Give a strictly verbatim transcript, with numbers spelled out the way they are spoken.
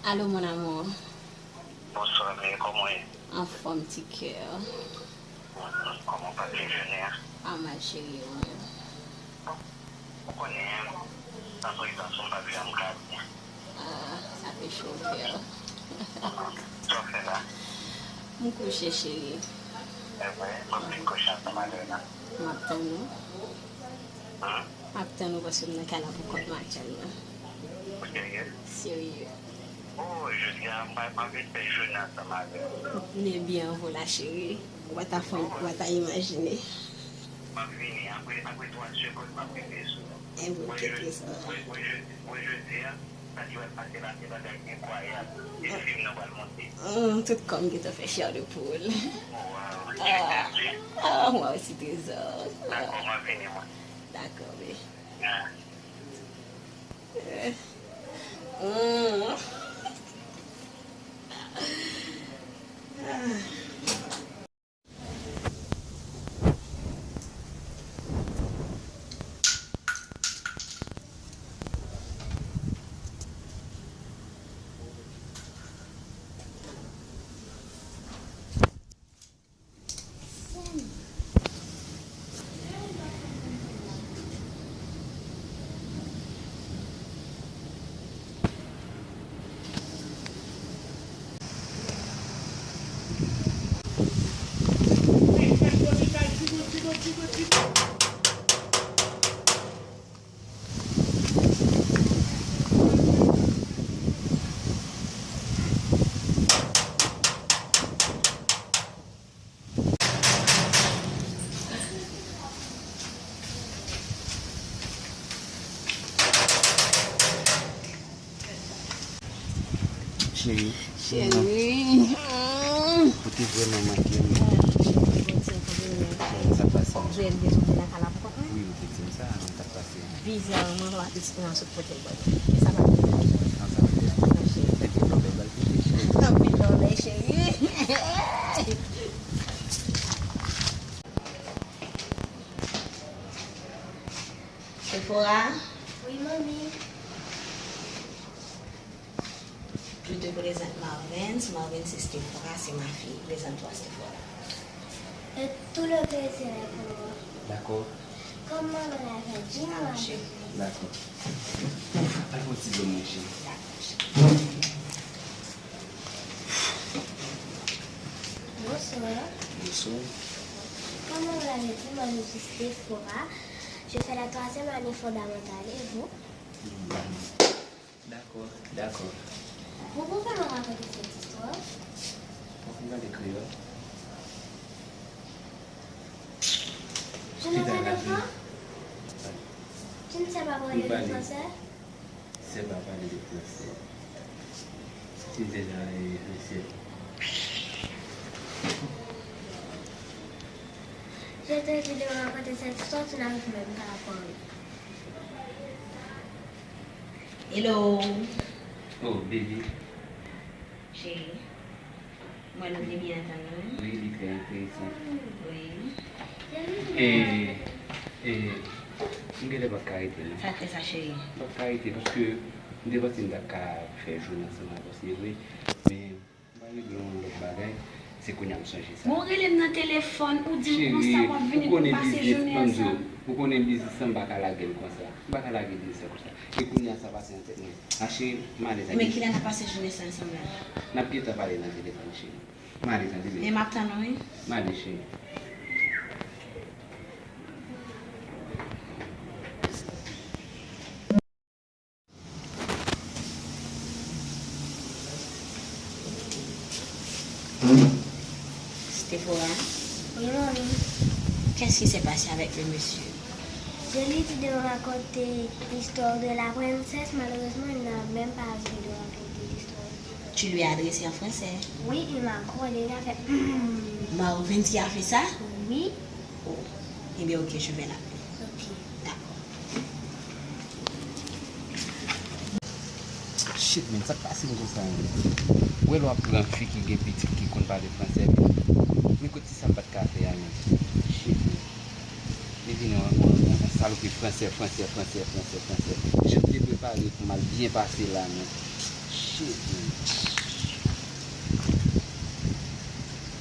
Allô, mon amour. Bonswa, men kòman w ye? Anfòm, ti kè. Kòman w pase jounen an? A mal, cheri, ou menm? Ou konnen, san prezans ou m p ap janm ka byen. Ah, sa fè cho kè. Sa w fè la? M kouche, cheri. Evre, m ap vin kouche ansanm avè w la. M ap tann ou. Hmm? M ap tann ou paske m nan kay la pou kont m aktyèlman. Ou serye? Serye. Oh, jodi a, m pa, m anvi fè jounen ansanm avè w. M ebyen anvo la, cheri. Ou pa ta fè, ou pa ta imajine. M ap vini, apre, apre twa segonn, m ap rive sou ou. Enbo, kèt sa. Wè, wè, wè, jodi a, sa ki pral pase la, se bagay enkwayab. Se fim nan pral monte. Mm, tout kò m gentan fè chè de poul. Wow. Ah, ah, mwen osi, trezò. Dakò, m ap vini, mwen. Dakò, be. Ah. Mm. Cheri, Cheri. ou te vrèman manke m. Sa pase? Wi, ou te di m sa, men sa pase. Bizarman, m ap eksprime sou kote l bò. E sa pa vle di. Nan sa vle di. Epi lò bèl bal pete, cheri. Anpil love, cheri. Sephora. Wi, manmi. Je te présente Marvens. Marvens, c'est Sephora, c'est ma fille. Présente-toi, Sephora. Et tout le plaisir est pour moi. Dakò. Comment vous l'avez dit, moi? Dakò. Al pran ti dlo, mon cheri. Bonsoir. Bonsoir. Comme vous l'avez dit, moi je suis Sephora. Je fais la troisième année fondamentale. Et vous? Dakò, dakò. Vous pouvez me raconter cette histoire? Ou konn pale kreyòl? Je ne connais pas. Tu ne sais pas parler le français? Sè pa pale de fransè. Si m te jan e fransè. Je te dis de me raconter cette histoire, tu n'arrives même pas à parler. Hello. Oh, baby. Cheri. Mwen nou te byen antann nou. Wi, li trè enteresan. Wi. E, e, m genlè p ap ka rete, non. Sa k fè sa, cheri? M p ap ka rete, paske m te panse m t ap ka fè jounen ansanm avè w, se vre. Men, m pa regle yon lòt bagay. Se kounye a m sonje sa. Bon, rele m nan telefòn, ou di m konsa w ap vini pou pase jounen ansanm. Ou konnen biznis lan, m pa ka lage l konsa. M pa ka lage biznis lan konsa. E kounye a sa pase nan tèt mwen. A cheri, m ale tande. Men kilè n ap pase jounen sa ansanm la? N ap gentan pale nan telefòn, cheri. M ale tande, baby. E m ap tann ou, wi. M ale, cheri. Sephora, Oui, mamie. Qu'est-ce qui s'est passé avec le monsieur? Je lui dis de me raconter l'histoire de la princesse. Malheureusement, il n'a même pas envie de raconter l'histoire. Tu lui as adressé en français. Oui, il m'a grondé, il a fait hmm. Marvens qui a fait ça? Oui. Oh. Eh bien, ok, je vais l'appeler. Ok. D'accord. Shit, man, sa k pase m konsa, man? Ou wè lè w ap pran fi ki gen pitit ki konn pale fransè, men kote sa m pa t ka fè a, man? Shit, man. Li vin yon, yon, yon, yon salopi fransè, fransè, fransè, fransè, fransè. Jan m te prepare pou m al byen pase la, man. Shit, man.